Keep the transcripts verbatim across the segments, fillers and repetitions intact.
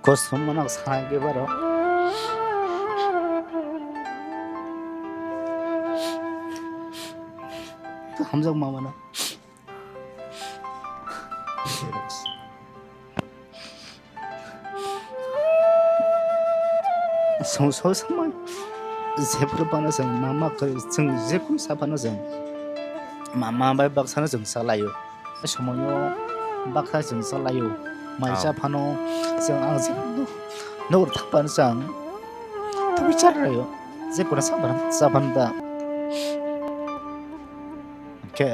Kosom mano sana ke baro. Hamjak mamano. Song song samai. Jephuru phano chwng mama kwrwi, chwng jekunu sa phano chwng mama bai baksa no chwng salaio. Somoyo baksa chwng salaio. Mai cha phano chwng ang jekunu nugro thang phano chwng tubui cha laio. Jekunu sa phano cha phano da. Khe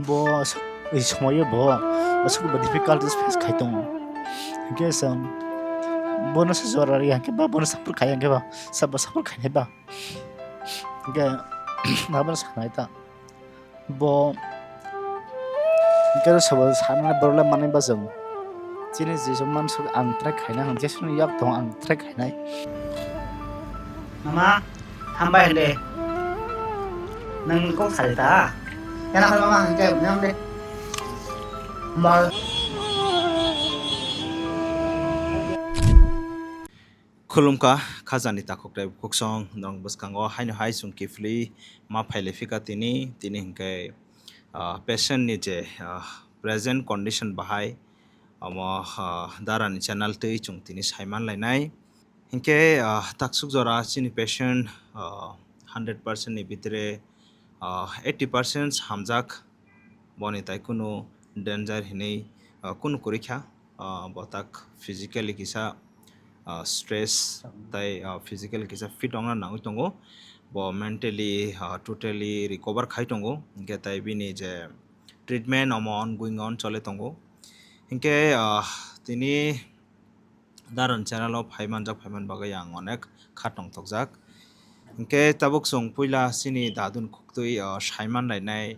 bo aswk, ei somoyo bo aswk bo difficulties face khai tongo. Hinkhe chwng bono se jora ri hinkhe ba bono support khai hinkhe ba sabo support khainai ba. Hinkhe abono sanai ta. Bo hinkhe sabo sana borok le manai ba chwng. Chini jesu mansuk ang try khaina, ang jesuni yak tongo ang try khainai. Mama, hambai hande. Nang kok sari ta? Yana hal mama hande, nyam de. Mal. Khulumkha, khajani takhuk tei bukhuksong, nong bwskango haino hai chwng kiphilwi ma phailai phika tini, tini hinkhe, ah, patient ni je, ah, present condition bahai, omo, ah, darani channel twi chwng tini saiman lainai. Hinkhe, ah, taksuk jora chini patient, ah, hundred percent ni bitire, ah, eighty percent hamjak, boni tai kunu danger hinwi, ah, kunu kwrwi kha. Ah, bo tak physically kisa, ah, stress tai, ah, physically kisa fit wngna nangwi tongo. Bo mentally, ah, totally recover khai tongo. Hinkhe tai bini je treatment omo ongoing on chole tongo. Hinkhe, ah, tini Daron channel o phai manjak, phai man bagwi ang onek kha tongthokjak. Hinkhe tabuk chwng puila chini dadun khuktwi, o, saiman lainai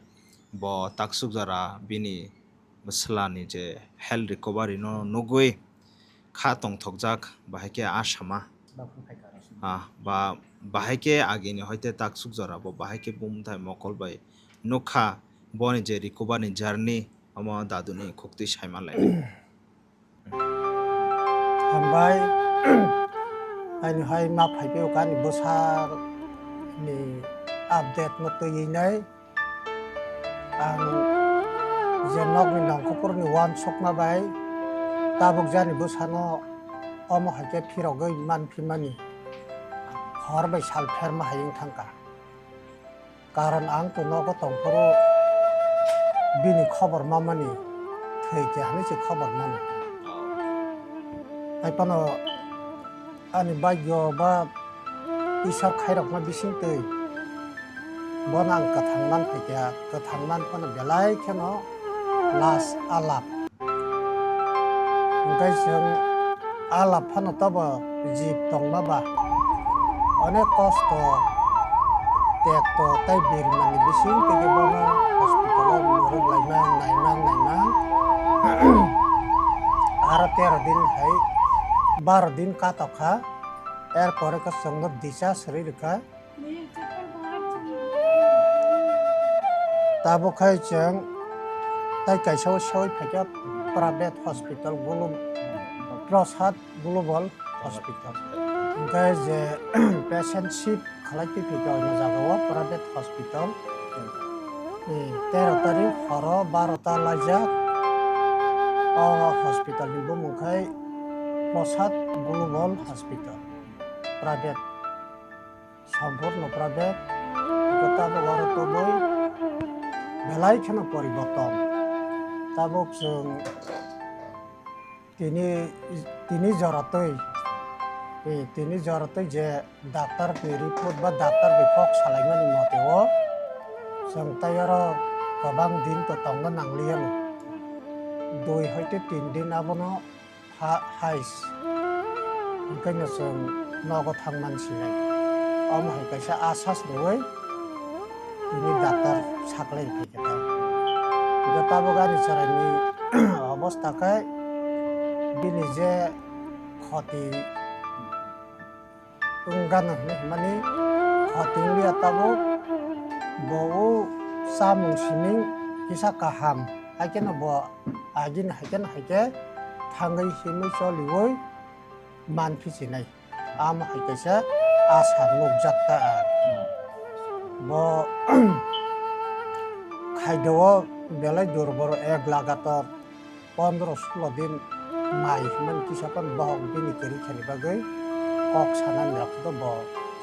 bo taksuk jora bini bwsla ni je health recovery no nugwi kha tongthokjak, bahai khe a sama. Ah, ba, bahai khe agini hoite taksuk jora bo bahai khe bumthai mokol bai nukha boni je recovery ni journey omo daduni khuktwi saiman lainai. Hambai, ani hai ma phaiphio kani bwsa ni update no twi nai. Ang je nok ni nongkhor ni uansukma bai tabuk jani bwsa no omo hai khe phirogwi man phimani hor bai sal pherma hai wng thangkha. Karon ang to nogo tongphuru bini khobor mamani thwi khe hinwi se khobor mano. Hai phano ani bagyo ba Isor khairokma bisingtwi bono ang kwthang man phaikha, kwthang man phano belai kheno last alap. Hwnkhe chwng a laphano tobo jib tongma ba, onek kosto, tekto tei birimani bising tei bono hospital o mwrwk laimang, naimang, naimang. Aro tero din hai baro din katok kha, er pore khe chwngno discharge rwi rwkha. Tabuk khai chwng tai kaisa o sewi phaikha private hospital, Glo-, Prasad Global Hospital. Hwnkhe je patient shift khalai twi phaikha o jagao private hospital. Ni tero tarik horo barota laijak. O hospital ni bumung khai Prasad Global Hospital, private. Sampurno private, hwnkhe tabuk aro tubui belai kheno poriborton. Tabuk chwng tini, tini joratwi, eh, tini joratwi je doctor ni report ba doctor bai kok salaimani mote o, chwng tai oro kwbang din to tongna nangliya no. Dui hoite tin din abono ha-, hais. Hwnkhe no chwng nogo thangman sinai. Omo hai kaisa asas rwui tini doctor saklai phaikha ta. Hwnkhe tabuk ani chwraini obostha khe bini je khoti wng gana hinwi hwnmani khoti wngya tabuk bo o chamung siming kisa kaham, haikheno bo agini haikhe no haikhe thangwi himwi choliwi man phi sinai. Amo hai kaisa asa nukjak ta ang. Bo khaidao belai durbol, ek lagator pondro sulo din mai himani kisa phano bohok bini kwrwi khani bagwi kok sanani rok bo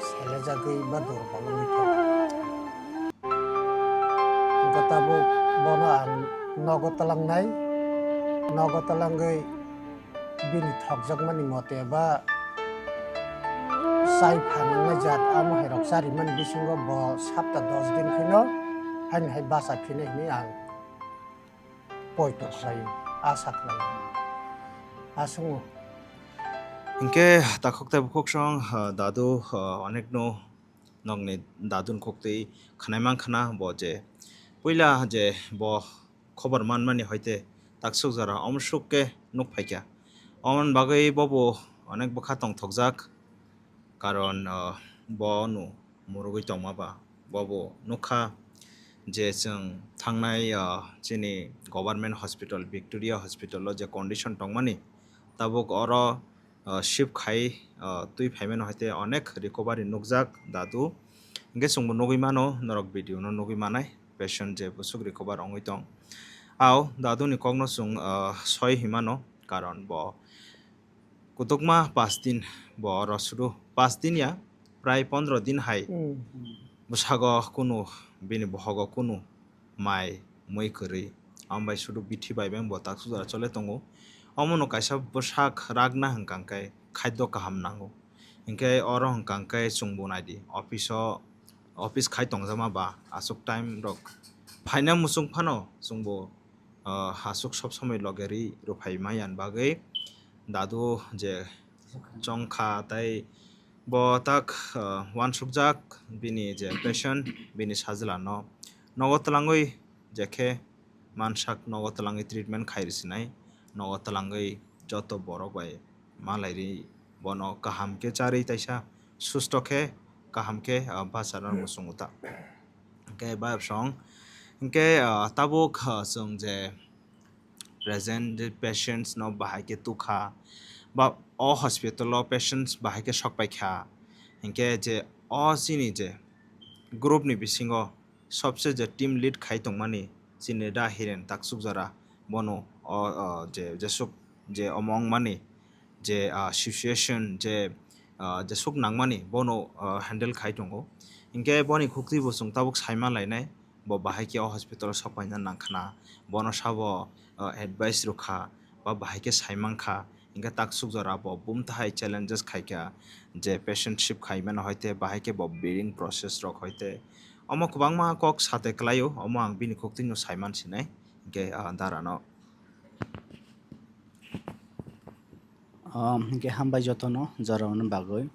selejagwi ba durbol wngwi thangkha. Hwnkhe tabuk bono ang nogo twlangnai, nogo twlangwi bini thokjakmani mote ba chai phanangnai jat amo hai rok charimani bisingo bo sapta dos din phino haini hai bacha phino hinwi ang poito khlaio, asa khlaio, asongo. Hwnkhe takhuk tei bukhuk song, ah, dadu, ah, onekno nokni daduni kok twi khwnai mankha na bo je puila je bo khobor manmani hoite taksuk jora omsuk khe nuk phaikha. Omoni bagwi bobo onek bwkha tongthokjak, karon, ah, bono murugwi tongma ba bobo nukha je chwng thangnai, ah, chini government hospital, Victoria hospital o je condition tongmani tabuk oro ah, shift khai, ah, twi phaimano hai tei onek recovery nukjak dadu. Hwnkhe chwngbo nugwi mano, norok video no nugwi manai, patient je bwswk recover wngwi tong. Au dadu ni kokno chwng, ah, soi himano, karon bo kutukma pas din bo oro sudu, pas din ya, prai pondro din hai Hmm. bwsago kunu, bini bohogo kunu mai mui kwrwi. Amo bai sudu bithi bai beng bo taksuk jora chole tongo. Omono kaisa bwsak ragna hwnkha hwnkhe khadyo kaham nango. Hinkhe oro hwnkha hwnkhe chwngbo naidi office o, office khai tongjakma ba aswk time rok phaina muchung phano chwngbo, ah, aswk sob somoi loge ri rwphai maya bagwi dadu je chongkha tei bo tak, ah, uansukjak bini je patient bini sajla no nogo twlangwi je khe mansak nogo twlangwi treatment khai rwsinai, nogo twlangwi joto borok bai malai ri bono kaham khe charwi taisa susto khe kaham khe, ah, bachana muchungo ta. Hwnkhe bayapsong hwnkhe, ah, tabuk, ah, chwng je present je patients no bahai khe tukha ba o hospital o patients bahai khe sokpai kha, hinkhe je o chini je group ni bisingo sobse je team lead khai tongmani chini Da Hiren taksuk jora bono o, o je, jesuk je omo wngmani je, ah, situation je, ah, jesuk nangmani bono, ah, handle khai tongo. Hinkhe boni khuktwi bo chwng tabuk saima lainai, bo bahai khe o hospital o sokpaina nangkhna, bono sabo, ah, advice rwkha, ba bahai khe saimankha, hinkhe taksuk jora bo bumtahai challenges khaikha, je patient shift khaimano hoite bahai khe bo bearing process rok hoite. Omo kwbangma kok sate kwlaio, omo ang bini khuktwino saiman sinai, hinkhe, ah, darano. Um, hinkhe hambai jotono jora hwnwi bagwi.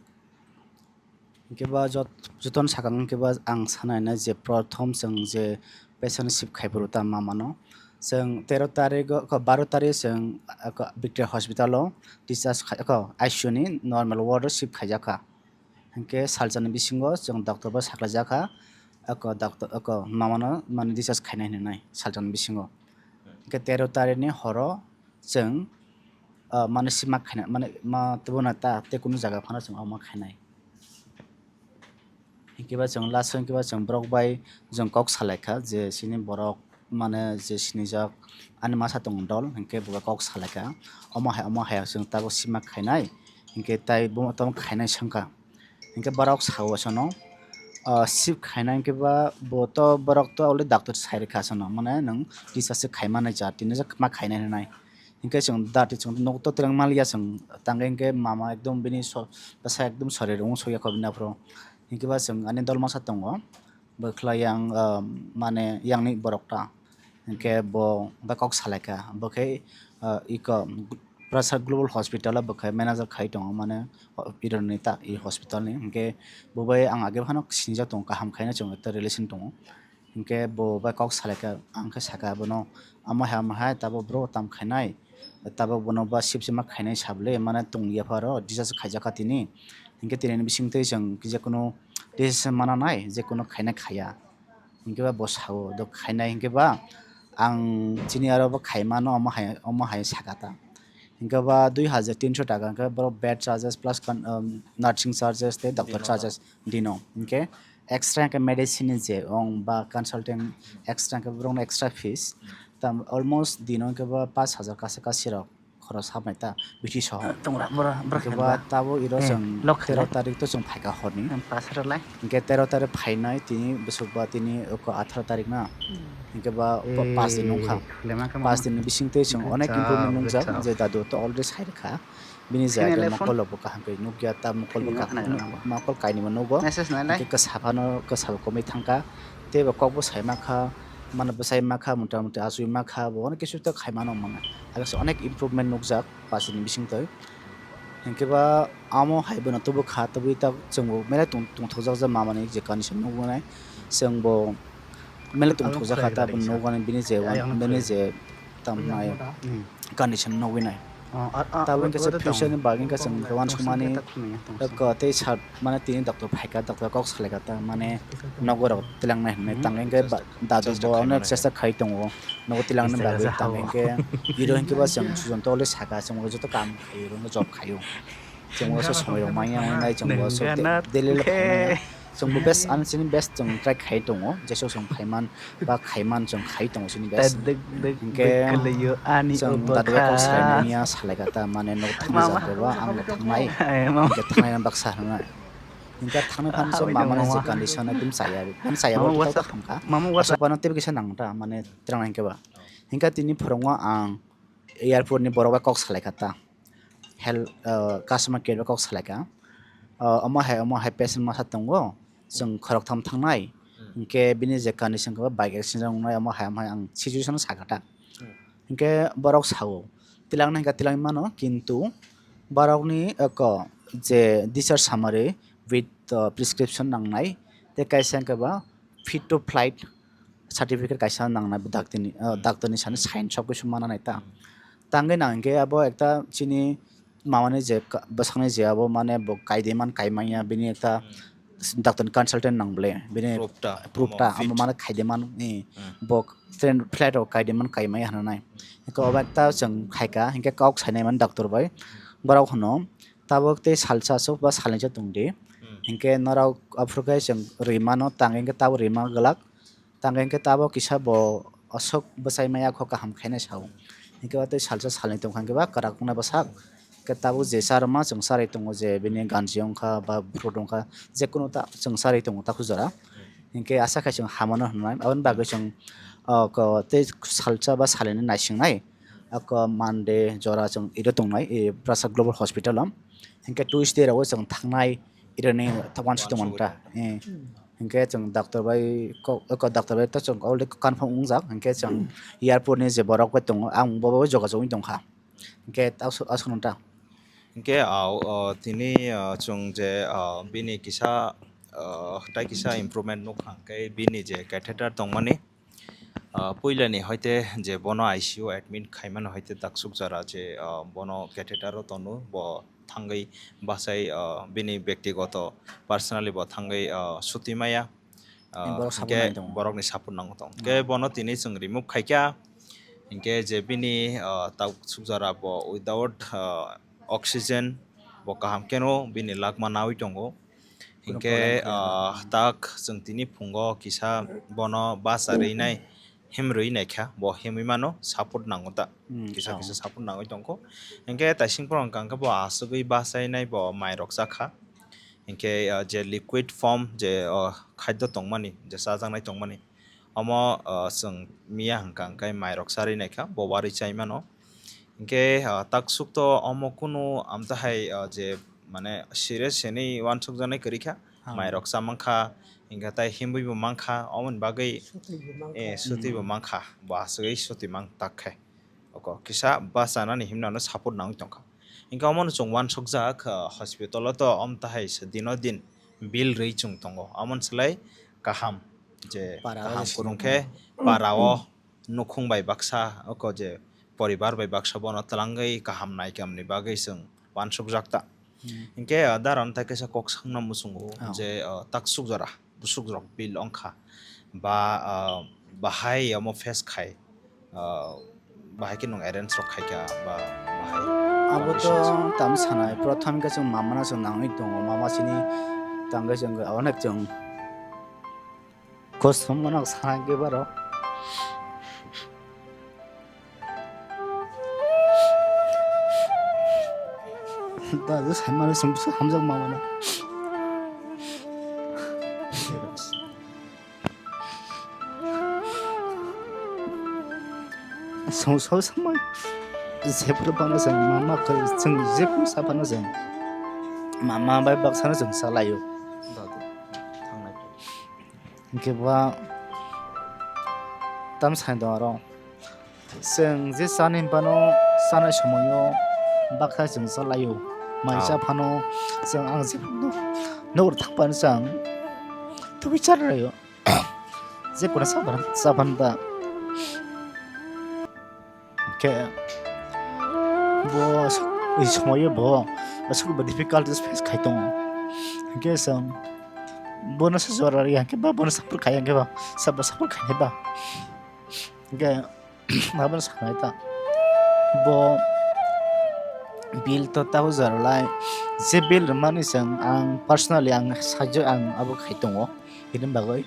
Hinkhe ba jot-, jotono sakang hinkhe ba ang sanai na je prothom chwng je patient shift khai phuru ta ma mano. Chwng tero tarik o, ko baro tarik chwng, ko Victoria hospital o discharge khai, ko I C U ni normal ward o shift khaijak kha. Hinkhe salsa ni bisingo chwng doctor bai saklai jak kha, ko doctor, ko ma mano mane discharge khainai hinwi nai salsa ni bisingo. Hinkhe tero tarik ni horo chwng, ah, mane sima khaina, mane ma tubuna ta tei kunu jaga phano chwng omo khainai. Hinkhe ba chwng last o hinkhe ba chwng borok bai chwng kok salai kha je chini borok mane je sinijak ani masa tongo dol hinkhe bo kok salai kha. Omo hai, omo hai chwng tabuk sima khainai hinkhe tai bo tamo khainai swngkha. Hinkhe borok sao asano, ah, shift khaina hinkhe ba bo to borok to already doctor sai rwkha asano, mane nwng discharge khaimani cha tini jak ma khainai hinwi nai. Hinkhe chwng dati chwng nok to twrwng maliya chwng tangwi hinkhe mama ekdom bini so-, bwsa ekdom sorir wng sokya kho bini aphuru. Hinkhe ba chwng ani dol masa tongo. Bwkhlai yang, ah, mane yangni borok ta. Hinkhe bo bai kok salai kha. Bo khe, ah, iko Prasad Global Hospital o bo khe manager khai tongo, mane, o, Iron ni ta, i hospital ni. Hinkhe bo bai ang age phano sinijak tongo, kaham khaina chwng ekta relation tongo. Hinkhe bo bai kok salai kha, ang khe saka bono, "Amo hai, amo hai, tabuk bro tam khainai, tabuk bono ba sip sima khainai sabole, mane tong ya pharo, discharge khaijak kha tini." Hinkhe tini ni bising twi chwng je kunu decision mana nai, je kunu khainai khaya. Hinkhe ba bo sao, do khainai hinkhe ba ang chini aro bo khaimano omo hai, omo hai saka ta. Hinkhe ba dui hajar tinso taka hinkhe borok bed charges plus con-, um, nursing charges tei doctor charges dino. Hinkhe extra hinkhe medicine ni je ong ba consultant extra hinkhe borokno extra fees. Tam almost dino hinkhe ba pash hajar kasa kasi rok khoros habnai ta bithi soho. Tongra, bora, bora Hinkhe khe ba ba. Tabo iro Eh, chwng lok khe tero ba. Tarik to chwng phaikha horni. Em, pash rok lai. Hinkhe tero tarik phainai tini bwswk ba tini oko atharo tarik na. Hinkhe ba pa-, Eh, pash din wngkha. Lema khe Pash mama. Din ni bising twi chwng Hinkhe onek improvement chao, nukjak chao. Je dadu to already sai rwkha. Bini je Sini age le phone. Mokol rok bo kaham khe nukya ta mokol bo Sini kaham khna nuk-, rwkha. Mokol kainwi bo nugo. Message nai lai. Hinkhe kwsa phano kwsa bo komwi thangkha. Tei bo kok bo sai mankha, mane bwsai mankha, mota moti achugwi mankha, bo onek kisu ta khai mano mane. Age se onek improvement nukjak pash din ni bising twi. Hinkhe ba amo hai bono tubu kha, tubui ta chwng bo mele tong-, tongthokjak je mamani je condition nuknai. Chwng bo mele tongthokjak kha ta bo nuknai bini je wan-, bini je tamnai condition nugwi nai. Tabuk hinkhe se future ni bagwi hinkhe chwng uansukmani ko tei sa mane tini doctor phaikha, doctor kok salaikha ta mane nogo rok tilangnai hinwi tang hinkhe ba dadu bo ano chesta khai tongo nogo tilangni bagwi tang hinkhe iro hinkhe ba chwng sujon tole saka chwng joto kam khaio job khaio. Chwng bo se somoi rok manya wngnai chwng bo se daily life khaimanya. Chwng bo best ani sini best chwng try khai tongo, jesok chwng khaiman ba khaiman chwng khai tongo sini best. Hinkhe chwng dadwai kok salainai miya salaikha ta mane nok thangna jagao ang thangnai. Hinkhe thangnai baksa hwnwi. Hinkhe thangnai phan se mamani je condition ekdum chaya, ani chaya bo tei hamkha. Aswk phano teibo kisa nang ta mane twrang hinkhe ba. Hinkhe tini phwrwngo ang airport ni borok bai kok salaikha ta. Health, uh, customer care bai kok salaikha. Uh, omo hai, omo hai patient masa tongo, chwng khoroktham thangnai. Hinkhe bini je condition khe bike accident wngnai, omo hai, omo hai ang situation sakha ta. Hinkhe borok sao, tilangnai hinkhe tilangwi mano, kintu borokni eko je discharge summary with, uh, prescription nangnai, tei kaisa hinkhe ba fit to flight certificate kaisa nangnai bo doctorni, uh, doctorni sani sign sokhe song mananai ta. Tangwi nang hinkhe abo ekta chini mamani je ka-, bwsakni je abo mane bo kaide man kaimanya bini ekta doctorni consultant nang bole bini proof ta, proof ta amo mane kaide man ni bo train flight rok kaide man kaimaya hwnanai. Hinkhe obo ekta chwng khaika hinkhe kok sainai mani doctor bai borok hwno tabuk tei salsa aswk ba salnwisa tongdi. Hinkhe norok aphuru khe chwng rwi mano tang hinkhe tabuk rwi man glak. Tang hinkhe tabuk kisa bo aswk bwsai maya kho kaham khainai sao. Hinkhe o tei salsa salnwi tongkha hinkhe ba kwrak wngna bwsak. Hinkhe tabuk je charwma chwng charwi tongo je bini ganji wngkha ba fruit wngkha jekunu ta chwng charwi tongo takhuk jora. Hinkhe asa khai chwng hamano hwnwi aboni bagwi chwng, o, ko, tei salsa ba salnwi naisingnai. Ako Monday jora chwng iro tongnai, e, Prasad Global Hospital o. Hinkhe Tuesday rogo chwng thangnai, ironi ta wansuk tongmani ta. Eh. Hinkhe chwng doctor bai kok, eko doctor bai to chwng already confirm wngjak. Hinkhe chwng airport ni je borok bai tongo, ang bo bai jogajog wngwi tongkha. Hinkhe aswk, aswk nung ta. Hinkhe, ah, ah, tini, ah, chwng je, ah, bini kisa, ah, tai kisa improvement nukha, hinkhe bini je catheter tongmani, ah, puilani hoite je bono I C U admit khaimani hoite taksuk jora je, ah, bono catheter o tono, bo thangwi bachai, ah, bini bektigoto personally bo thangwi, ah, suti maya. Ah, borok support hinkhe nai tongo. Borokni support nango tong. Hinkhe bono tini chwng remove khaikha. Hinkhe je bini, ah, taksuk jora bo without, ah, oxygen bo kaham keno bini lakma nawi tongo. Hinkhe, ah, tak chwng tini phungo kisa bono basa rwinai, hem rwi naikha, bo hemwi mano support nango ta. Kisa kisa support nangwi tongkho. Hinkhe taising phoro hwnkha khe bo aswgwi bachainai bo mairok chakha. Hinkhe, ah, je liquid form je, ah, khadyo tongmani, je chajaknai tongmani, omo, ah, chwng miya hwnkha hwnkhe mairok charwi naikha, bo warwi chai mano. Hinkhe, ah, taksuk to omo kunu amtahai, ah, je mane serious hinwi uansukjaknai kwrwi kha, mairok cha mankha, hinkhe tai himwi bo mankha, omoni bagwi, eh, suti bo mankha, bo aswgwi suti mang tak khe. Oko kisa bachanani himnano support nangwi tongkha. Hinkhe omono chwng uansukjak, ah, hospital o to omtahai se dino din bill rwi chwng tongo. Omoni slai kaham je kaham kwrwng khe para o nukhung bai baksa oko je poribar bai baksa bono twlangwi kaham naikamni bagwi chwng uansukjak ta. Hinkhe, ah, daron tai kaisa kok sakna muchungo je, ah, taksuk jora. Bwswk rok bill wngkha ba, ah, bahai omo face khai, ah, bahai khe nwng arrange rok khaikha ba bahai. Abo to conditions. Tam sanai, prothom khe chwng mama no chwng nangwi tongo, mama sini tangwi chwng onek chwng kosom mano sanai khe baro. Da je sai mano chwng hamjak mama no. Song song samai. Jephuru bana jeng mama khe jeng jephuru sa bana jeng. Mama bai baksa no jeng salaio. Dadu, thangnai. Hingke ba tam sai dong aro. Chwng je chani phano, chanai somoio baksa chwng chalaio. Mai cha phano chwng ang je nok thang phano chwng tubui chalaio. Je kono sa phano, sa phano da. Hingke bo sok-, i somoio bo aswk bo difficulties face khai tongo. Hingke chwng bono se jora ri hingke ba bono support khai hingke ba sabo support khai ba. Hingke Aboni sanai ta. Bo bill to tabo jora lai. Je bill rwmani chwng ang personally ang sajak ang abo khai tongo. Hini bagwi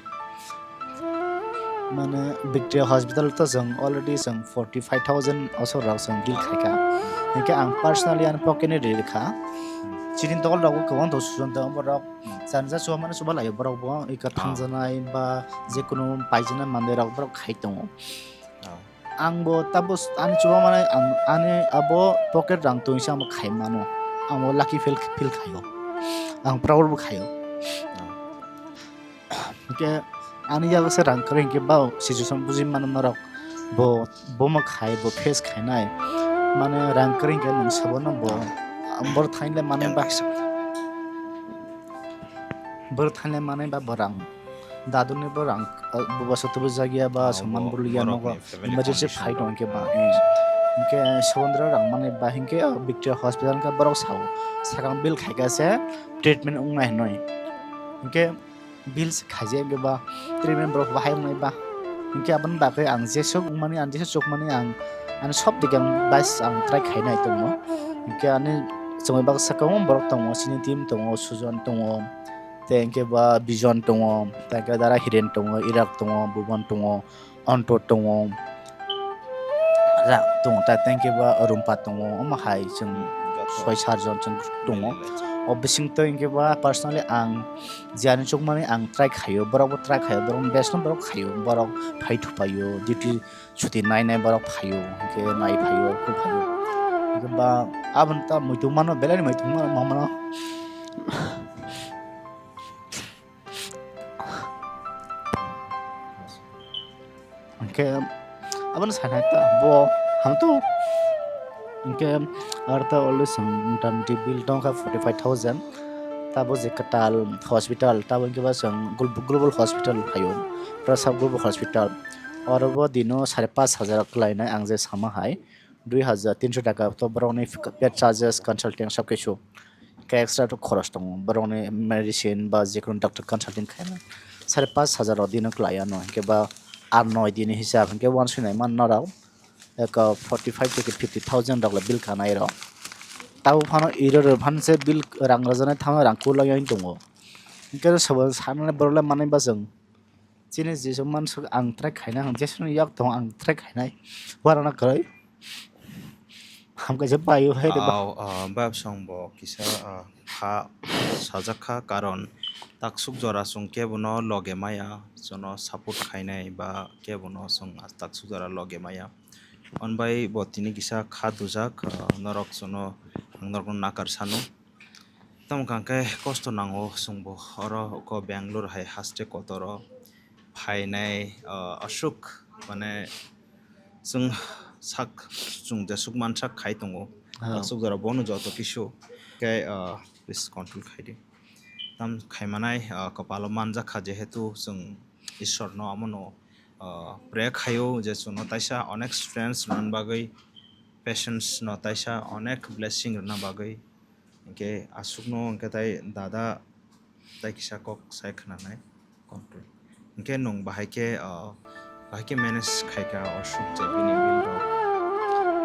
mane Victoria Hospital to chwng already chwng forty five thousand osor rok chwng bill khai kha. Hingke ang personally ang pocket ni ri kha. Chini dol rok kwbang to sujon tongo borok. Chanja chuba mane chuba lai borok bo ika thangjanai ba je kunu paijana manwi rok borok khai tongo. Ang bo tabo s-, ani chuba mane ang ani abo pocket rang tongwi se ang bo khai mano. Ang bo lucky feel, feel khaio. Ang proud bo khaio. Hingke ani yago se rang kwrwi hingke ba situation buji mano norok bo, bo ma khai, bo face khainai. Mane rang kwrwi hingke nwng sabo no bo, boro thainle manai ba. Boro thainle manai ba bo rang. Daduni bo rang, uh, bubaso tubujak ya ba soman bulu ya nogo emergency phai tong khe ba. Hingke sobondro rang mani ba hingke, uh, Victoria Hospital khe borok sao sakang bill khaika se treatment wngnai hinoi. Hingke bill se khaijak hingke ba treatment borok bahai wngnai ba. Hingke aboni bagwi ang jesuk wngmani, ang jesuk chukmani ang, ang sob dige ang bas ang try khainai tongo. Hingke ani chwngwi baksa kwbangma borok tongo, chini team tongo, Sujon tongo. Tei hingke ba Bijon tongo, tei hingke Dara Hiren tongo, Irak tongo, Bubon tongo, Anto tongo, Ra tongo, tei hingke ba Rumpa tongo, omo hai chwng soi sat jon chwng tongo. O bising tei hingke ba personally ang jani chukmani ang try khaio, borok bo try khaio, borok best no borok khaio, borok phai thupaio, duty chuti nai nai borok phaio, hingke nai phaio, kuk phaio. Hingke ba aboni ta muitung mano, belai ni muitung mano, ma mano. Hingke aboni sana ta bo hamto. Hingke arta always motamoti bill tongkha forty five thousand. Tabo je kwtal hospital, tabo hingke ba chwng glo-, global hospital phaio, Prasad Global Hospital. Oro bo dino sare pash hajar kwlainai ang je sama hai, dui hajar tinso taka to borokni bed charges, consulting sob kisu. Khe extra to khoros tongo, borokni medicine ba jekunu doctor consulting khaina sare pash hajar o dino kwlai ano, hingke ba ar noi dini hisab hingke wansoi nai man norok eko forty five to fifty thousand rok le bill kanai rok. Tabo phano iro ro phan se bill rang rwjaknai thangwi rang kulai tongo. Hingke sobo sanani borok le manai bachwng. Chini jesu mansuk ang try khaina, ang jesuni yak tongo ang try khainai. Warana kwrwi. Ham kaisa paio hai de ba. Aw, ah, bab song bo kisa, ah, kha sajak kha, karon taksuk jora chwng kebono loge maya, jono support khainai ba kebono chwng taksuk jora loge maya. Hwnbai bo tini kisa kha dujak, ah, norok jono ang norokno nakar sano. Tamo hwnkha khe kosto nango chwngbo oro uko Bangalore hai haste kotoro phainai, ah, aswk mane chwng sak, chwng jesuk mansak khai tongo. Ah. Taksuk jora bono joto kisu khe, ah, please control khai di. Tam khaimanai, ah, kopalo manjak kha, jehetu chwng Ishwarno amono, ah, pray khaio je chwngno taisa onek strength rwna bagwi, patience no taisa onek blessing rwna bagwi. Hinkhe aswkno hinkhe tai dada tai kisa kok sai khwnanai. Hinkhe nwng bahai khe, ah, bahai khe manage khai kha o suk je bini bill rok.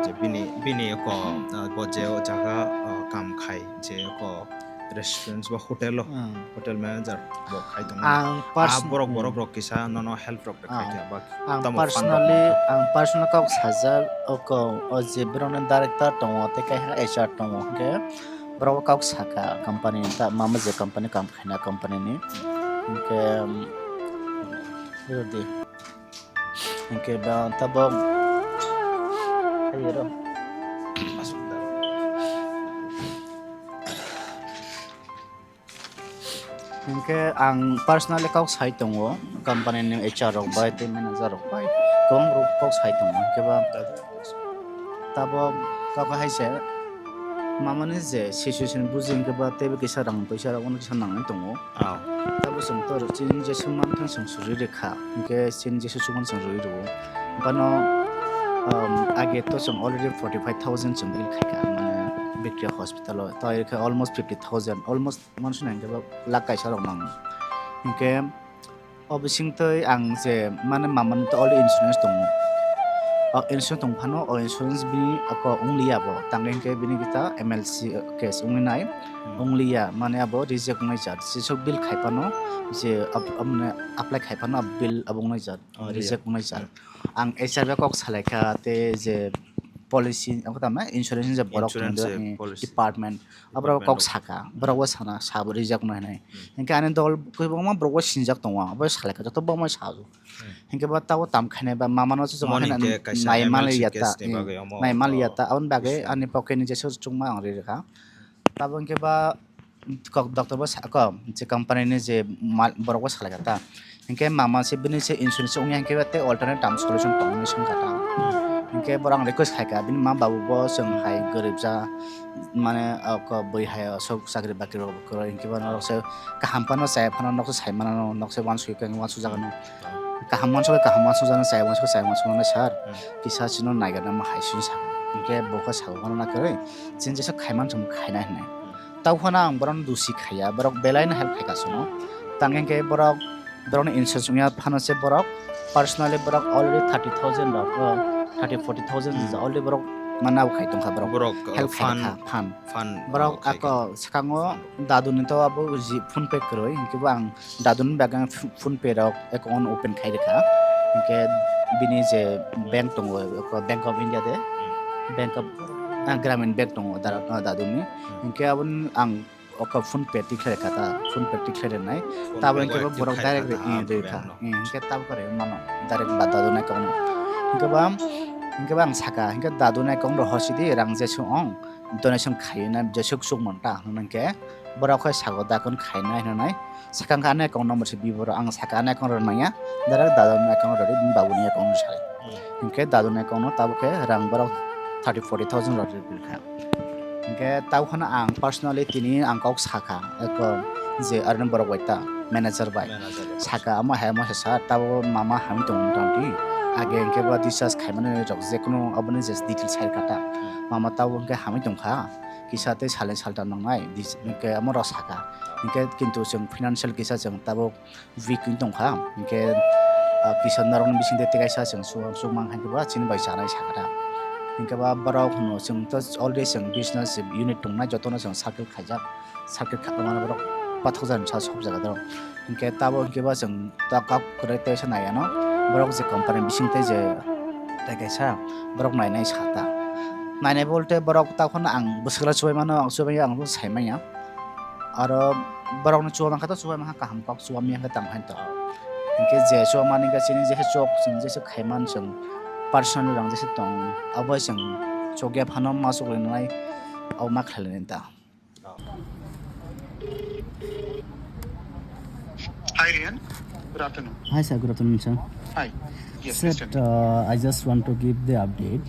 Bini, bini oko, ah, bo je o jaga, ah, kam khai, je oko restaurant ba hotel o, Hmm. hotel manager bo khai tongo. Ang Ah, person-, borok, hmm. borok rok kisa nono help rok rwkha Ah. khe ba Ang tamo fund personally, rok ang personal kok sajak, oko, o je borokni director tongo, tei kaisa H R tongo, hwnkhe borok kok saka company, ta mama je company kam khaina company ni, hwnkhe, um, rwdi. Hwnkhe ba tabok, ayo ro. Hwnkhe ang personally kok sai tongo, company ni H R rok bai tei manager rok bai kwbang rok kok sai tongo. Hwnkhe ba tabok kok hai se mamani je situation buji hwnkhe ba teibo kisa rang poisa rok kisa nangwi tongo. Ah. Tabok chwng to chini jesuk manthang chwng suri rikha, hwnkhe chini jesuk chukmani chwng rwi rwo. Bano, um, age to chwng already forty five thousand chwng bill khaikha, mane Victoria hospital o. To age khe almost fifty thousand, almost Mansu nai hwnkhe ba lakh kaisa rok nango. Hwnkhe o bisingtwi ang je mane mamani to already insurance tongo. O insurance tong phano o insurance bini oko wng liya bo. Tangwi hwnkhe bini kita M L C case wngwi nai. Hmm. Wng liya mane abo reject wngnai jat. Jesuk bill khai phano je ap-, amne apply khai phano abo bill abo wngnai jat. Oh, reject wngnai jat. Hmm. Ang H R bai kok salai kha tei je policy, abo tamo insurance je borok Insurance tongdo, je eh, policy. Department. Abo borok Department kok of saka, borok bo sana, sabo reject wngnai hinwi. Hmm. Hwnkhe ani dol kwbangma borok bo sinijak tongo, abo salai kha joto bangma sabo. Hmm. Hwnkhe bo tabo tam khainai ba mamano se chwng Moni haino hwnkhe kaisa nai emergency maliya ta, case ni eh, bagwi omo, nai maliya oh, ta, aboni bagwi issue. Ani pocket ni jesuk chukma ang ri rwkha. Tabo hwnkhe ba kok doctor bo sa-, kok je company ni je mal-, borok bo salai kha ta. Hwnkhe mama se bini se insurance ongya hwnkhe ba tei alternate term solution tongmani swngkha ta. Hwnkhe borok ang request khaikha bini ma babu bo chwng hai gorib ja mane, ah, kok bui hai aswk chakri bakri rok bo kwrwi hwnkhe ba norok se kaham phano chaya phano nokse sai mano nokse uansukya uansuk jaga no. Kaham uansukya kaham uansuk jaga no chaya uansukya chaya uansuk mano sir. Hmm. Kisa chwngno naigarna ma hai sini sakha. Hwnkhe bo khe sabo phano na kwrwi chini jesa khaiman chwng khaina hinwi. Tau phano ang borokno dusi khaiya, borok belai no help khaika chwngno. Tang hwnkhe borok, borokni insurance wngya phano se borok personally borok already thirty thousand rok, uh, thirty, forty thousand Hmm. already borok manna bo khai tongkha borok. Borok, uh, Help khai fund, kha, fund. Fund Borok khai ako kha. Swkango Fund. Daduni to abo ji PhonePe kwrwi, hwnkhe bo ang daduni bagwi ang ph-, PhonePe rok account open khai rwkha. Hwnkhe bini je bank tongo, Bank of India de, Hmm. Bank of, ah, Gramin Bank tongo dara-, ah, daduni. Hmm. Hwnkhe aboni ang oko PhonePe tikhlai rwkha ta, PhonePe tikhlai rwnai. PhonePe Tabo hwnkhe bo active borok khai direct rwkha ta, rw-, ah, rwkha. Bank no. Hmm, hwnkhe tabo kwrwi mano, direct ba daduni account no. Hwnkhe ba, hwnkhe ba ang saka, hwnkhe daduni account rw hosidi rang jesuk ong, donation khaina jesuk sukmanta hwnkhe borok khe sago dakon khainai hwnwi. Sakang kha ani account number se biboro ang saka ani account rw manya, direct daduni account rw bini babuni account rw sai. Hmm. Hwnkhe daduni account no tabuk khe rang borok thirty, forty thousand rw rw kha. Hwnkhe tabuk phano ang personally tini ang kok sakha, eko je aroni borok bai ta manager bai. Manager bai. Saka amo hai amo se sir, tabo mama hamwi tongo motamoti. Age hwnkhe bo discharge khaimani rok jekunu aboni je detail sai kha ta. Hmm. Mama tabo hwnkhe hamwi tongkha. Kisa tei salni salta nangnai, dis-, hwnkhe amo rok saka. Hwnkhe kintu chwng financial kisa chwng tabuk weak wng tongkha, hwnkhe, ah, kisa norokni bisingtwi tei kaisa chwng chubamani hai khe ba chini bai chanai sakha ta. Hwnkhe ba borok hwno chwng to already chwng business unit tongnai, jotono chwng circle khaijak, circle kha mane borok pathakjak sa sop jaga doro. Hwnkhe tabo hwnkhe ba chwng ta kok kwrwi tei sa nai ano, borok je company bising tei je tei kaisa borok nainai sa ta. Nainai bolte borok ta phano ang bwswkra chubai mano, ang chubai ang sai manya. Aro borokno chuba mankha to chuba mankha kaham kok chuba miyang khe tamo hai to. Hwnkhe je chuba mani khe chini jesa chok chwng jesa khaiman chwng personally rang jesa tong abo chwng chokya phano ma chok rinai abo ma khlai ta. Hi, Rian. Good afternoon. Hi, sir. Good afternoon, sir. Hi. Yes, sir, please tell me. Uh, I just want to give the update.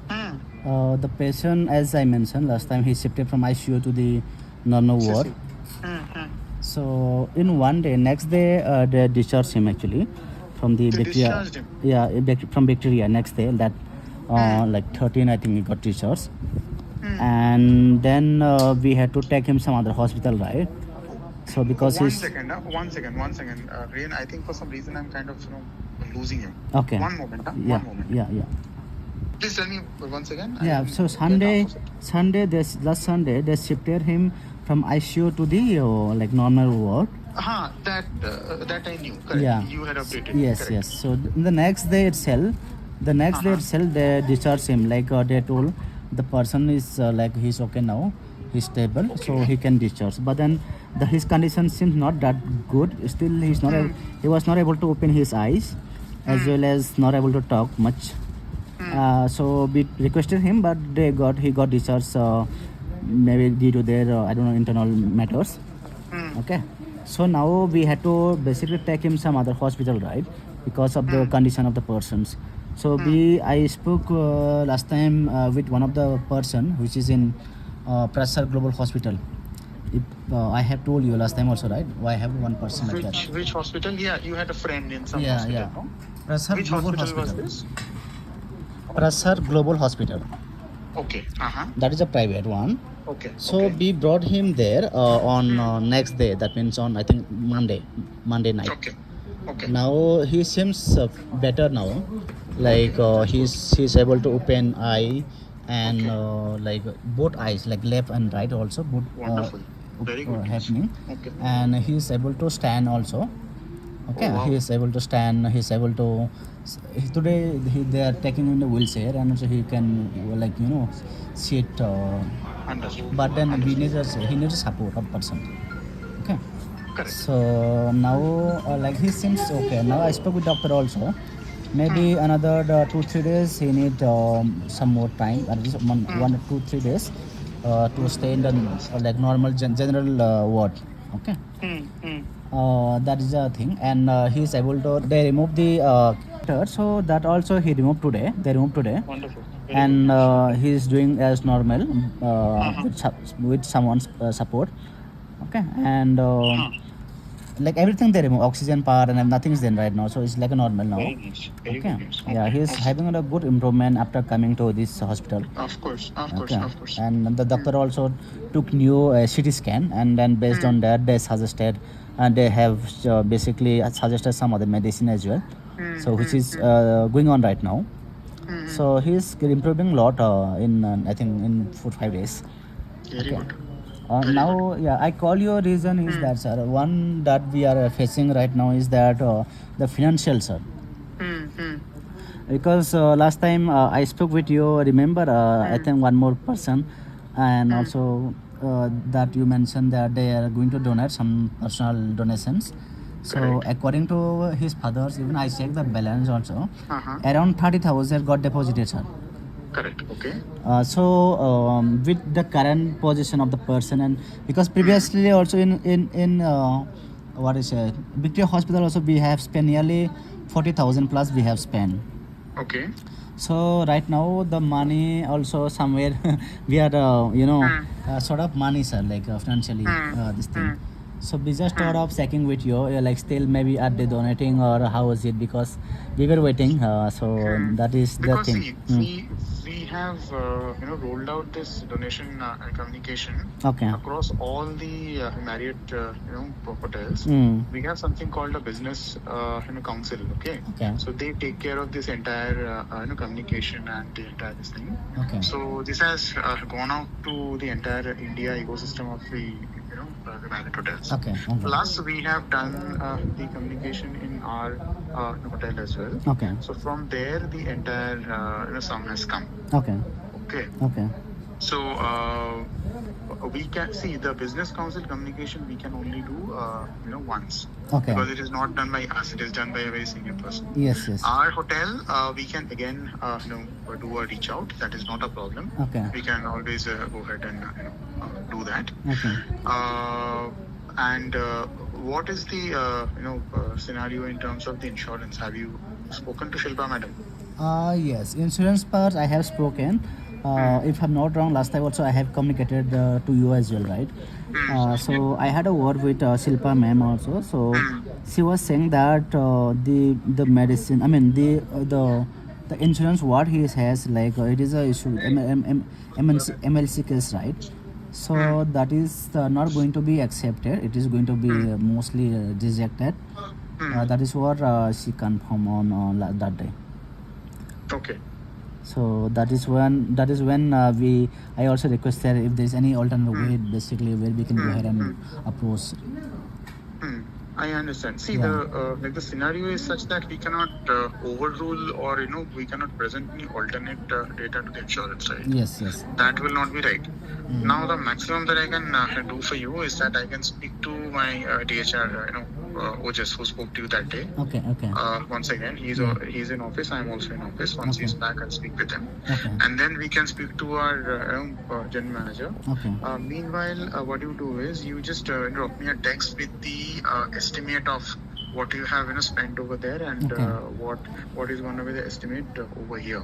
Hmm. Uh, the patient, as I mentioned last time, he shifted from I C U to the normal ward. Hmm, hmm. So, in one day, next day, uh, they discharged him actually from the They Victoria. Discharged him? Yeah, Vic-, from Victoria next day, that, uh, Hmm. like, thirteen, I think, he got discharged. Hmm. And then, uh, we had to take him some other hospital, right? So, because One he's second, uh, one second, one second. Uh, Rian, I think for some reason I'm kind of, you know, losing you. Okay. One moment, huh? Yeah, One moment. Yeah, yeah. Please tell me once again. I Yeah, didn't so get Sunday, half of it. Sunday, this last Sunday, they shifted him from I C U to the, uh, like, normal ward. Huh, that, uh, that I knew. Correct. Yeah. You had updated. Yes, correct. Yes. So th- the next day itself, the next day Uh-huh. itself, they discharged him. Like, uh, they told the person is, uh, like, he's okay now, he's stable, so Okay. he can discharge. But then the, his condition seems not that good. Still, he's not. Hmm. Ab- he was not able to open his eyes, as Hmm. well as not able to talk much. Hmm. Uh, so we requested him, but they got he got discharged. Uh, maybe due to their, uh, I don't know, internal matters. Hmm. Okay. So now we had to basically take him some other hospital, right? Because of the Hmm. condition of the persons. So Hmm. we I spoke, uh, last time, uh, with one of the person which is in, uh, Prasar Global Hospital. If, uh, I have told you last time also, right? I have one person like Which, that. Which hospital? Yeah, you had a friend in some Yeah, hospital, yeah. No? Prasar Which Global hospital was Hospital. This? Prasar Global Hospital. Okay. Uh-huh. That is a private one. Okay. So okay. We brought him there, uh, on, hmm, uh, next day. That means on, I think, Monday, Monday night. Okay. Okay. Now he seems, uh, better now. Like, okay, uh, he's, he's able to open eye and, okay, uh, like, both eyes, like, left and right also, both, uh, wonderful. Very good news. Happening. Okay. And he is able to stand also. Okay. Oh, wow. He is able to stand. He is able to. Today he, they are taking in the wheelchair, and also he can, like, you know, sit. Uh, understood. But then he, understood, needs a, he needs support of person. Okay. Correct. So now, uh, like, he seems okay. Now I spoke with doctor also. Maybe, hmm, another, uh, two, three days, he need, um, some more time, at least one, hmm, one or two, three days, uh, to stay in the, uh, like, normal gen-, general, uh, ward. Okay. Hmm, hmm. Uh, that is the thing. And, uh, he is able to, they remove the, uh, doctor, so that also he removed today. They removed today. Wonderful. Very good. And, uh, he is doing as normal, uh, uh-huh, with sup-, with someone's, uh, support. Okay, and, uh, hmm, like, everything they remove, oxygen part and nothing is there right now, so it's like a normal now. Very nice. Very, okay, good news. Yeah, okay, he is, awesome, having a good improvement after coming to this hospital. Of course, of course, okay, of course. And the doctor, hmm, also took new, uh, C T scan, and then based, hmm, on that, they suggested, and they have, uh, basically suggested some other medicine as well. Hmm, so which, hmm, is, hmm, uh, going on right now. Hmm, hmm. So he is improving a lot, uh, in, uh, I think, in four, five days. Very, okay, good. Uh, very now, good. Yeah, I call your reason is, hmm, that, sir, one that we are facing right now is that, uh, the financial, sir. Hmm, hmm. Because, uh, last time, uh, I spoke with you, remember, uh, I, hmm, think one more person, and, hmm, also, uh, that you mentioned that they are going to donate some personal donations. So, correct, according to his father's, even I checked the balance also. Uh-huh. Around thirty thousand got deposited, sir. Correct. Okay. Uh, so, um, with the current position of the person, and because, hmm, previously also in, in, in, uh, what is it, Victoria Hospital also, we have spent nearly forty thousand plus we have spent. Okay. So right now the money also somewhere we are, uh, you know, hmm, uh, short of money, sir, like, uh, financially, hmm, uh, this thing. Hmm. So we just thought, hmm, of checking with you, uh, like, still maybe are they donating or how is it? Because we were waiting. Uh, so, hmm, that is the, because thing, see, hmm, we, we have, uh, you know, rolled out this donation, uh, communication, okay, across all the, uh, Marriott, uh, you know, ho-, hotels. Hmm. We have something called a business, uh, you know, council. Okay. Okay. So they take care of this entire, uh, uh, you know, communication and the entire this thing. Okay. So this has, uh, gone out to the entire India ecosystem of the, you know, uh, the Marriott hotels. Okay, okay. Plus, we have done, uh, the communication in our, uh, hotel as well. Okay. So from there, the entire, uh, you know, sum has come. Okay. Okay. Okay. So, uh, we can see the business council communication we can only do, uh, you know, once. Okay. Because it is not done by us, it is done by a very senior person. Yes, yes. Our hotel, uh, we can again, uh, you know, do a reach out. That is not a problem. Okay. We can always, uh, go ahead and, uh, you know, uh, do that. Okay. Uh, and, uh, what is the, uh, you know, uh, scenario in terms of the insurance? Have you spoken to Shilpa madam? Uh, yes, insurance part I have spoken. Uh, hmm, if I'm not wrong, last time also I have communicated, uh, to you as well, right? Hmm. Uh, so I had a word with, uh, Shilpa ma'am also. So, hmm, she was saying that, uh, the the medicine, I mean, the, uh, the the insurance what he has, like, uh, it is a issue, M- M- M- M N C, M L C case, right? So, hmm, that is, uh, not going to be accepted. It is going to be, hmm, uh, mostly, uh, rejected. Hmm. Uh, that is what, uh, she confirmed on, uh, la- that day. Okay. So that is when, that is when, uh, we, I also requested if there is any alternate way, basically, where we can go ahead and approach. Hmm, I understand. See, the, uh, like, the scenario is such that we cannot, uh, overrule, or, you know, we cannot present any alternate, uh, data to the insurance, right? Yes, yes. That will not be right. Now, the maximum that I can, uh, do for you is that I can speak to my, uh, D H R, uh, you know, uh, Ojas, who spoke to you that day. Okay, okay. Uh, once again, he's, uh, he's in office. I'm also in office. Once he's back, I'll speak with him. Okay. And then we can speak to our, uh, um, uh, general manager. Okay. Uh, meanwhile, uh, what you do is you just, uh, drop me a text with the, uh, estimate of what you have, you know, spent over there and, okay, uh, what, what is gonna be the estimate, uh, over here.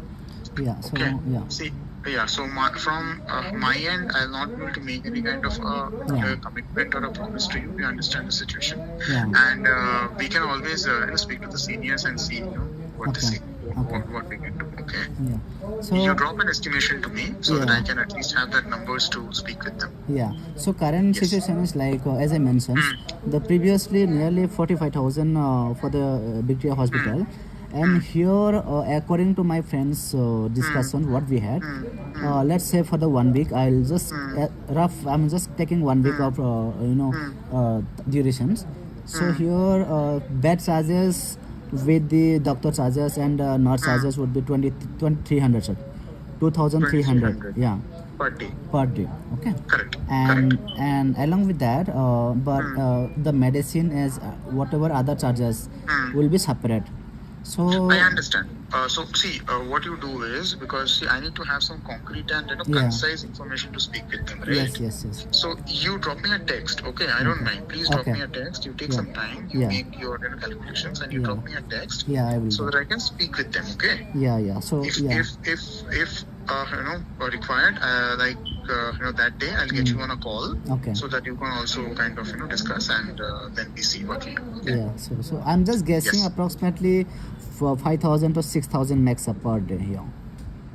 Yeah, so, okay, yeah. See, yeah, so my, from, uh, my end, I'll not be able to make any kind of, uh, yeah, uh, commitment or a promise to you. We understand the situation. Yeah. And, uh, we can always, uh, you know, speak to the seniors and see, you know, what they, okay, say, what, okay, what, what we can do. Okay. Yeah. So you drop an estimation to me so that, yeah, I can at least have that numbers to speak with them. Yeah. So current, yes, situation is like, uh, as I mentioned, the previously nearly forty-five thousand, uh, for the, uh, Victoria Hospital. And here, uh, according to my friends, uh, discussion, what we had, uh, let's say for the one week, I'll just, uh, rough, I'm just taking one week of, uh, you know, uh, durations. So here, uh, bed charges with the doctor charges and, uh, nurse charges would be twenty, twenty-three hundred, sir. Two thousand three hundred, yeah. Per day. Per day, okay. Correct. And, correct, and along with that, uh, but, uh, the medicine is, uh, whatever other charges will be separate. So I understand. Uh, so see, uh, what you do is, because see, I need to have some concrete and, you know, yeah, concise information to speak with them, right? Yes, yes, yes. So you drop me a text, okay? I don't mind. Please drop me a text. You take some time. You make your, you know, calculations and you drop me a text, yeah, I will so that I can speak with them, okay? Yeah, yeah. So if, yeah, if, if, if, uh, you know, uh, required, uh, like, uh, you know, that day I'll get you on a call, okay, so that you can also kind of, you know, discuss and, uh, then we see what we do, okay? Yeah. So, so I'm just guessing, yes, approximately for five thousand to six thousand max per day here.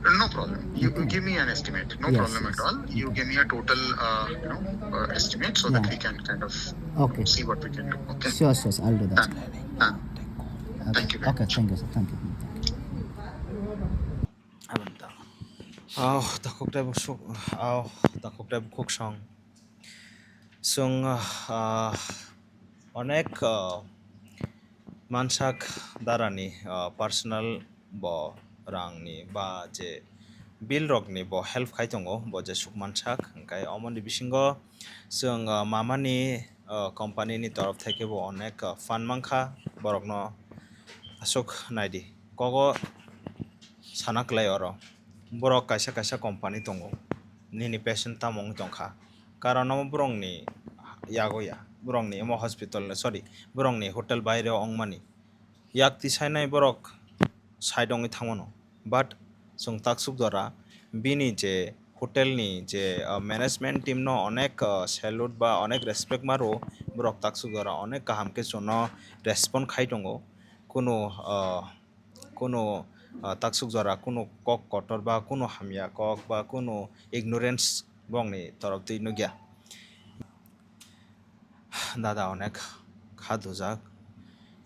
No problem. You, okay, give me an estimate. No, yes, problem, yes, at all. You, okay, give me a total, uh, you know, uh, estimate so that, yeah, We can kind of, okay, see what we can do. Okay. Sure, sure, sir. I'll do that. Done. Done. Okay. Thank you very, okay, much. Thank you, sir. Thank you. Abang ta. Au, takhuk tei bukhuk, au, takhuk tei bukhuk song. Chwng, ah, onek, ah, mansak darani, ah, personal bo rangni ba je bill rokni bo help khai tongo, bo je suk mansak. Hwnkhe omoni bisingo chwng, ah, mamani, ah, company ni torof thai khe bo onek, ah, phan mankha borokno. Aswk naidi, kogo sana kwlai oro. Borok kaisa kaisa company tongo, nini patient tamo wng tongkha. Karon omo borokni yago ya, borokni omo hospital, sorry, borokni hotel baire wngmani. Yak tisainai borok side wngwi thangmano. But chwng taksuk jora bini je hotel ni je, uh, management team no onek, uh, salute ba onek respect ma rwo. Borok taksuk jora onek kaham khe chwngno respond khai tongo. Kunu, uh, kunu, uh, taksuk jora kunu kok kotor ba kunu hamya kok ba kunu ignorance bongni torop twi nukya. Dada onek kha dujak.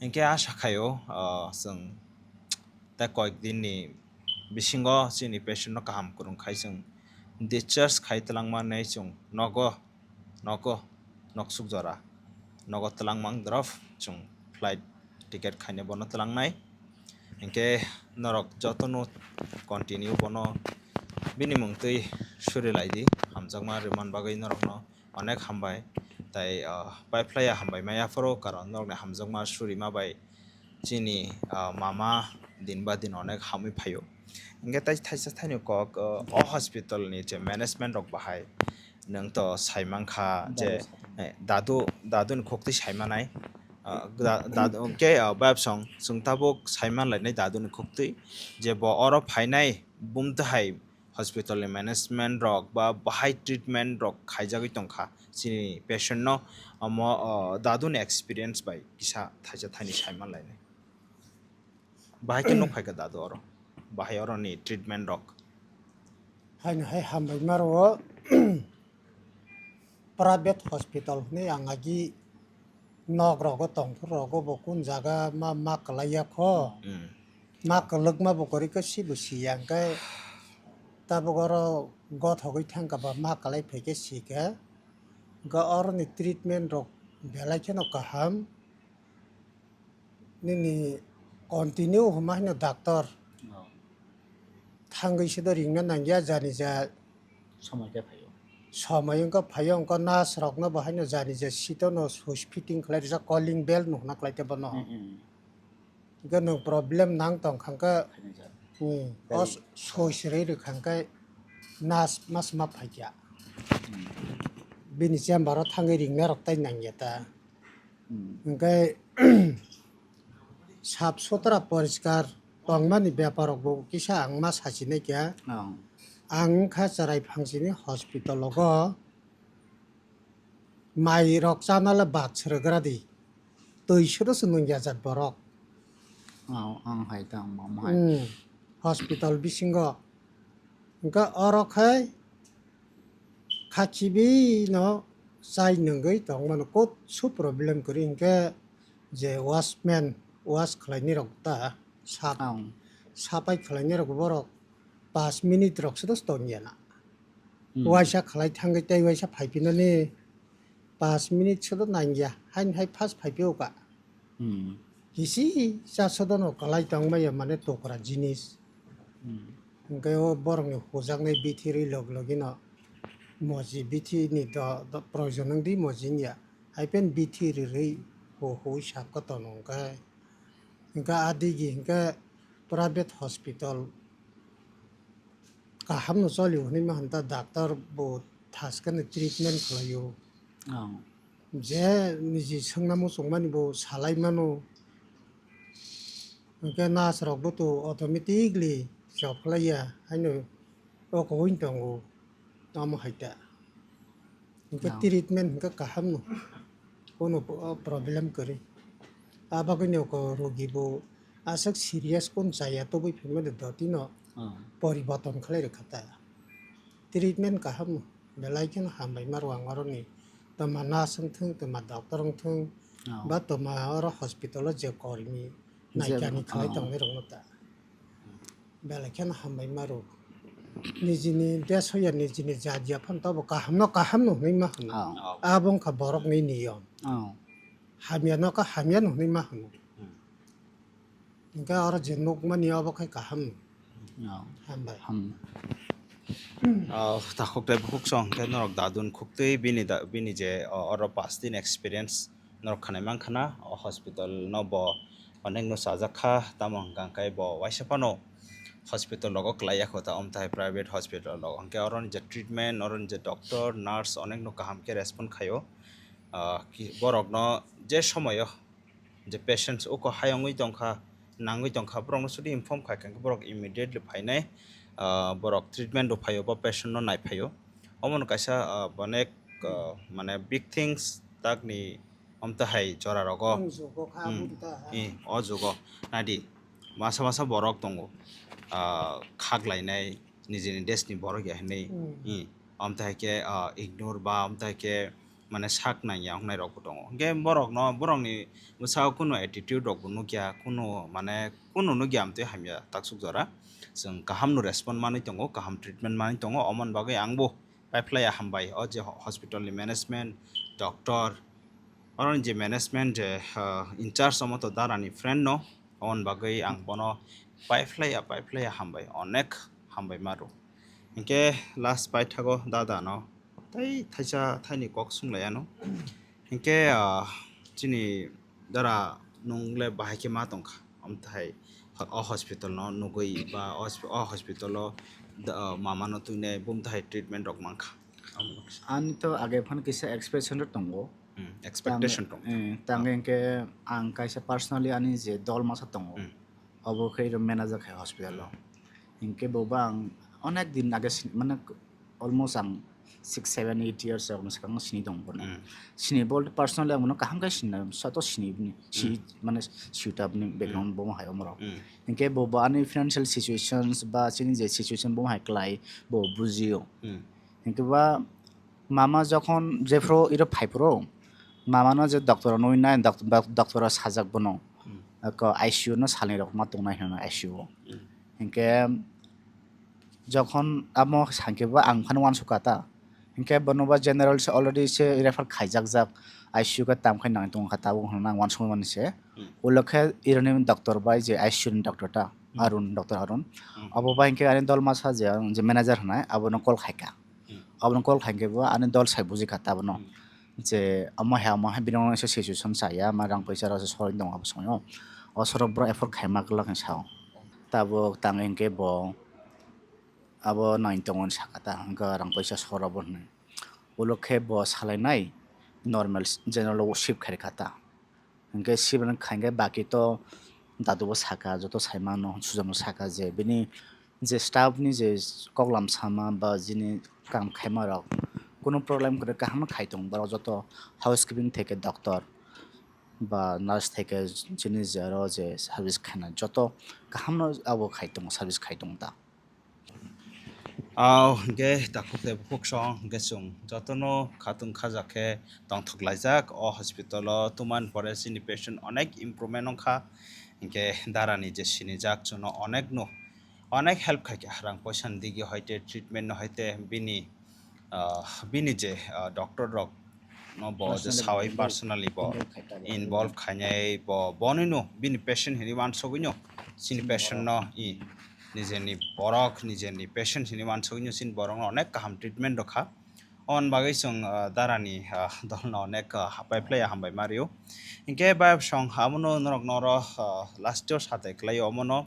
Hinkhe asha khaio, ah, chwng tei koyek din ni bisingo chini patient no kaham kwrwng khai chwng discharge khai twlangma hinwi chwng nogo, nogo, noksuk jora nogo twlangmang drop chwng flight ticket khaina bono twlangnai. Hinkhe norok jotono continue bono bini mungtwi suri lai di, hamjakma rwman bagwi norokno onek hambai. Tai, ah, paiphlaiya hambai maya phoro, karon norokni hamjakma surima bai chini, ah, mama din ba din onek hamwi phaio. Hinkhe tai thaisa thaini kok, ah, o hospital ni je management rok bahai nwng to saimankha je, eh, dadu, dadu ni khuktwi saimanai. Ah, da-, dadu, hinkhe, ah, bayapsong chwng tabuk saimanlainai dadu ni khuktwi je bo oro phainai bumtwi hai hospital ni management rok ba bahai treatment rok khaijagwi tongkha chini patient no, omo, ah, dadu ni experience bai kisa thaisa thaini saimanlainai. Bahai khe nuk phaikha dadu oro, bahai oro ni treatment rok. Haino hai hambai maro. Private hospital hwnwi ang agi nok rogo tongphuru rogo bo kun jaga ma, ma kwlaiya kho. Mm. Ma kwlwkma bo kwrwi khe si bo si ya, hwnkhe tabuk oro gothogwi thang kha ba ma kwlai phai khe si khe, hwnkhe oroni treatment rok belai kheno kaham. Nini continue hwnma haino doctor Oh. thangwi se do ringna nangya, jani ja Somoi khe phaio. Somoi wngkha phaio, wngkha nurse rokno bo haino jani ja seat-o no switch fitting khlai rijak, calling bell no hwnna khlai te bono. Mm, mm. Hwnkhe nwng problem nang tong kha hwnkhe, Phainai ja. Hmm, Tei o switch rwi rwkha hwnkhe nurse mas ma phaikya. Hmm. Bini chamber-o thangwi ringna rok tai nangya ta. Hmm. Hwnkhe sap sutra poriskar tongmani bepar rok bo kisa ang ma sachinai kha. Oh. Ang wngkha chwrai phangsini hospital rogo. Mai rok chana le bak srwgra di. Twi soro se nung ya jat borok. Oh, ang hai tang mam hai. Hmm. Hospital bisingo. Hwnkhe oro khai khachibi no chai nungwi tong mano. Kot su problem kwrwi hwnkhe je watchman, watch khlaini rok ta sap, Oh. sapai khlaini rok borok pas minute rok se dos tong ya na. Hmm. Waisa khlai thangwi tei waisa phaipinani pas minute sodo nangya, haini hai fast phaipio ka. Hmm. Hisi cha sodono kwlai tongmaya mane tokra jinis. Hmm. Hwnkhe o borokni hujaknai bithi rwi log logino moji bithi ni do, do proyojon wngdi moji wngya. Hai pen bithi rwi hu hui sap kotor wngkhe. Hwnkhe adigi hwnkhe private hospital kaham no choli hwnwi ma hwnta, doctor bo thaskeno treatment khlaio. Oh. Je niji swngna muchungmani bo salai mano. Hwnkhe nurse rok bo to automatically job khlaiya, haino o kowin tongo, tamo hai ta. Hwnkhe No. treatment hwnkhe kaham no, kono po-, problem kwrwi. A bagwino ko rogi bo aswk serious kun chaya tubui phaimani dotino Oh. poriborton khlai rwkha ta. Treatment kaham no, belai kheno hambai ma rw ang oroni. Toma nurse wng thung, toma doctor wng thung, Oh. ba toma oro hospital o je kormi Je, naikani khlai oh. tongnai rokno ta. Belai kheno hambai ma rw. Nijini desh hoya nijini jat ya phano tobo kaham no kaham no hwnwi ma hwno. Oh. Abo wngkha borokni niyom. Oh. Hamya no kha hamya no hwnwi ma hwno. Hmm. Hwnkhe oro je nukmani obo khai kaham no. Oh. Hambai. Ham. Oh, takhuk tei bukhuk song khe norok dadun khuktwi bini da, bini je, oh, oro pas din experience norok khanai mankha na, o hospital no bo onek no chajak kha, tamo hwnkha hwnkhe bo waisa phano hospital rogo kwlai ya kho ta, omthai private hospital rogo. Hwnkhe oroni je treatment, oroni je doctor, nurse onek no kaham khe respond khaio. Ah, ki-, borok no je somoyo je patients uko hayungwi tongkha, nangwi tongkha, borokno sudi inform khaikha hwnkhe borok immediately phainai, ah, borok treatment rw phaio, bo patient no nai phaio. Omono kaisa, ah, onek, ah, mane big things takni omtahai jora rogo. Ang jugo kha Hmm. aboni ta ha. I, o jugo. Nadi, masa masa borok tongo, ah, khak lainai, nijini desh ni borok ya hinwi. Hmm. I, omtahai khe, ah, ignore ba omtahai khe mane sak nang ya wngnai rok bo tongo. Hwnkhe borok no, borok ni bwsao kunu attitude rok bo nukya, kunu mane kunu nukya amtwi hamya taksuk jora. Chwng kaham no respond manwi tongo, kaham treatment manwi tongo, omoni bagwi ang bo paiphlaiya hambai o je ho-, hospital ni management, doctor, oroni je management je, ah, in charge omo to dara ni friend no, omoni bagwi ang bono paiphlaiya, paiphlaiya hambai, onek hambai ma rw. Hinkhe last paithago dada no tei thaisa thaini kok swnglaiya no. Hinkhe, ah, chini dara nwng le bahai khe ma tongkha, omthai o hospital no nugwi ba o hosp-, o hospital o da-, ah, mama no twinai bumthai treatment rok mankha. Ani to age phan kisa expectation rok tongo. Hmm, expectation Tang-, tong. eh, tang Ah. hinkhe ang kaisa personally ani je dol masa tongo. Hmm. Obo khe iro manager khai hospital o. Hinkhe bo ba ang onek din age sin-, mane almost ang six, seven, eight years rokni swkango sini tongo bono. Mm. Sini bo personally ang bono kaham khe sini, soto sini bini, si, Mm. mane siuta bini background Mm. bo hai omorok. Mm. Hinkhe bo, bo ani financial situations ba chini je situation bo hai klai bo bujio. Mm. Hinkhe ba mama jokhon jephru iro phaiphru, mama no je doctor nui nai, doct-, doc-, doctor o sajak bono. Hmm. Oko I C U no salni rok ma tongnai hwnwi I C U o. Hinkhe jokhon amo sankhe bo ang phano uansukha ta. Hinkhe bono ba general se already se refer khaijak jak, I C U khe tam khai nang tongkha tabuk hwnwi ang uansukmani se. Ulo khe ironi doctor bai je I C U ni doctor ta, Arun, doctor Arun. Obo bai hinkhe ani dol masa je, je manager hwnai abono call khaikha. Abono call khaikhe bo ani dol sai bujikha ta abono. Je omo hai, omo hai, bini ulo se situation chaya, ma rang poisa rok se soroi tongo abo somoyo. O sorok borok effort khaima glak hinwi sao. Tabuk tang hinkhe bo abo nai tongo hinwi sakha ta, hinkhe rang poisa sor obo hinwi. Ulo khe bo salainai normal general o shift khairikha ta. Hinkhe shift khaikhe baki to dadu bo sakha, joto saimano, sujamno sakha je bini je staff ni je koklam sama ba jini kam khaima rok kunu problem kwrwi kaham khai tongo borok joto housekeeping theke doctor ba nurse theke chini je aro je service khainai joto kaham no abo khai tongo service khai tongo ta. Au hinkhe takhuk tei bukhuk song hinkhe chwng jotono khatung khajak khe tongthok laijak o hospital o twmani pore chini patient onek improvement wngkha hinkhe darani je sinijak chwngno onek no onek help khaikha, rang poisa ni digi hoite treatment no hoite bini, ah, bini je, ah, doctor rok no bo je sawai personally bo involve khainai bo, bonino bini patient hinwi uansugwino chini patient no i nijeni borok nijeni patient hinwi uansugwino chini borok no onek kaham treatment rwkha. Aboni bagwi chwng, ah, darani, ah, dolno onek, ah, hapai phlai hambai ma rio. Hinkhe bayap song abono norok noro, ah, last year satai khlaio omono.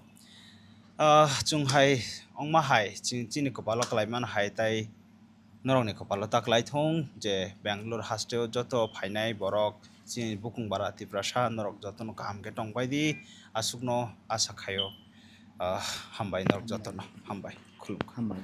Ah, chwng hai wngma hai chini, chini kwpalo kwlai man hai tai norokni kwpalo ta kwlai thung je Bangalore hasteo joto phainai borok chini bukung bara Tiprasa norok jotono kaham khe tongbai di aswkno asa khaio. Ah, hambai norok jotono hambai khulumkha. Hambai.